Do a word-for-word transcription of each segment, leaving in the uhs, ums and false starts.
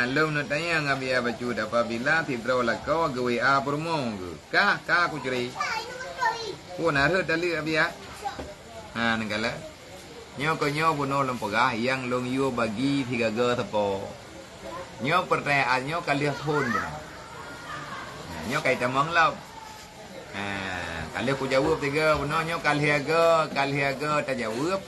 Lôn neutanyong Abiya bacut, apabila sidroe lakoe geu-W A peurumoh geuh, kah ka kucre? Peue na rhot taleuek Abiya? Ha, neukalon. Nyoe keuh nyoe bunoe lôn peugah nyang lôn yue bagi sigaga sapo. Nyoe peurtanyaan nyoe ka lheueh phon bunoe. Nyoe ka itamong lom. Ha, ka lheueh kujaweueb tiga bunoe nyoe ka lheueh go, ka lheueh go tajaweueb.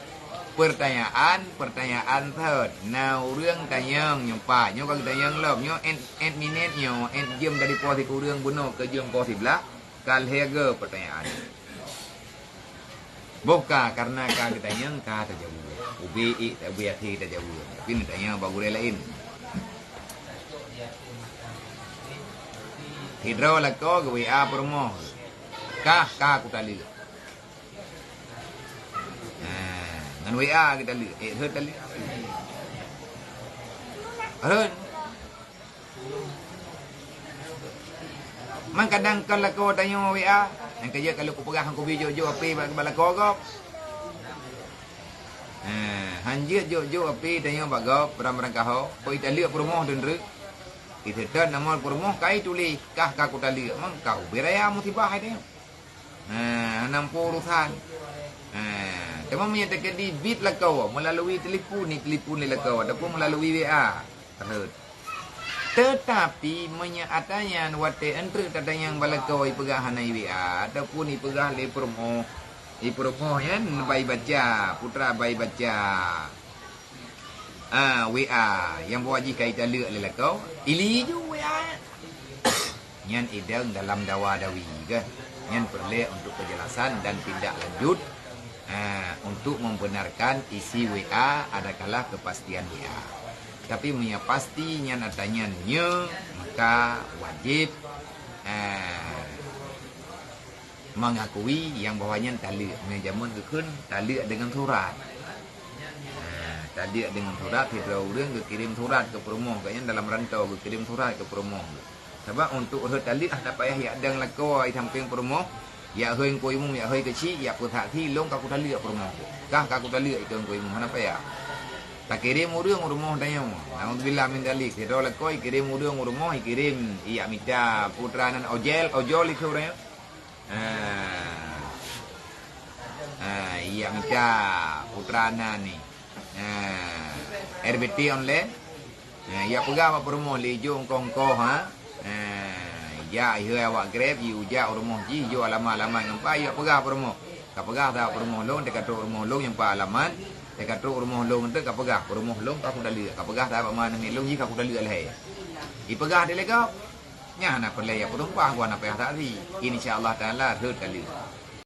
Peurtanyaan, peurtanyaan thot. Na ureuëng tanyong nyumpat. Nyoe ka geutanyong lom. Nyoe en, en minét nyoe, en jeuem dari poh sikureueng bunoe keu jeuem poh siblaih. Ka lheueh go peurtanyaan. Boh ka, karena ka geutanyong ka tajaweueb. Ubé ék ubé até tajaweueb. Tapi neutanyong bak gurée laén. Sidroe lakoe geu-W A peurumoh. Kah ka kutaleuek. Ha, ngon W A geutaleuek. Eh, rhot taleuek. Rhot. Man kadang kon lakoe tanyoe W A, nyang ka jeuet ka lheueh kupeugah ngon kubi jok-jok api bak, bak lakoe gob. Ha, han jeuet jok-jok api tanyoe bak gob, barang-barang kaho, kok italeuek peurumoh dendreuk. Iseutôt nama peurumoh ka ituléh, kah ka kutaleuek, man ka ubé raya musibah hai tanyoe. Ha, hana muphom urusan. Ha, teuma meunyoe teukeudi biet lakoe meulalui telepon, itelepon lé lakoe ataupun meulalui W A, rhot. Teutapi meunyoe ata nyan watée eunteuk tatanyong bak lakoe ipeugah hana i-W A ataupun ipeugah lé peurumoh, i peurumoh nyan bai baca, putra bai baca. Ah, W A nyang bahwa jih ka italeuek lé lakoe, ili ju W A. Nyan idong dalam dawa dawi ke. Nyan peureulée untuk kejelasan dan tindak lanjut, ah, untuk membenarkan isi W A adakala kepastian W A. Tapi meunyoe pasti nyan ata nyan nyoe, maka wajéb, ah, mengakui nyang bahwa nyan taleuek. Meunyoe jameun geukheun taleuek deungon surat. Ha, taleuek deungon surat, sidroe ureuëng geukirém surat keu peurumoh geuh nyan dalam rantau, geukirém surat keu peurumoh geuh. Sabab untuk rhot taleuek hana payah jak dong lakoe di sampéng peurumoh, jak hôi Teungku Imum, jak hôi keuchik, jak peusaksi, lôn ka kutaleuek peurumoh geuh. Kah ka kutaleuek ikeu Teungku Imum, hana payah. Takirém ureuëng u rumoh tanyoe. Naudzubillah min dzalik. Sidroe lakoe ikirém ureuëng u rumoh, ikirém, ijak mita putra nan ojol, ojol ikeu ureuëng nyoe. Ah. Ah, ijak mita putra nan ni. Ah, R B T online. Ah, ijak peugah bak peurumoh lé jok engkoh-engkoh, ha. Ah, ijak ihôi awak Grab, ijak u rumoh jih, ijok alamat-alamat ngon pa, ijak peugah peurumoh. Ka peugah that peurumoh lôn, teuka trok rumoh lôn nyang pa alamat, teuka trok rumoh lôn teuk ka peugah, peurumoh lôn ka kutaleuek. Ka peugah that bak ma namiet lôn jih ka kutaleuek lhée. Ipeugah dilée gob. Nyan hana peureulée jak peutumpah, gua hana payah saksi. Insya Allah Taala rhot taleuek.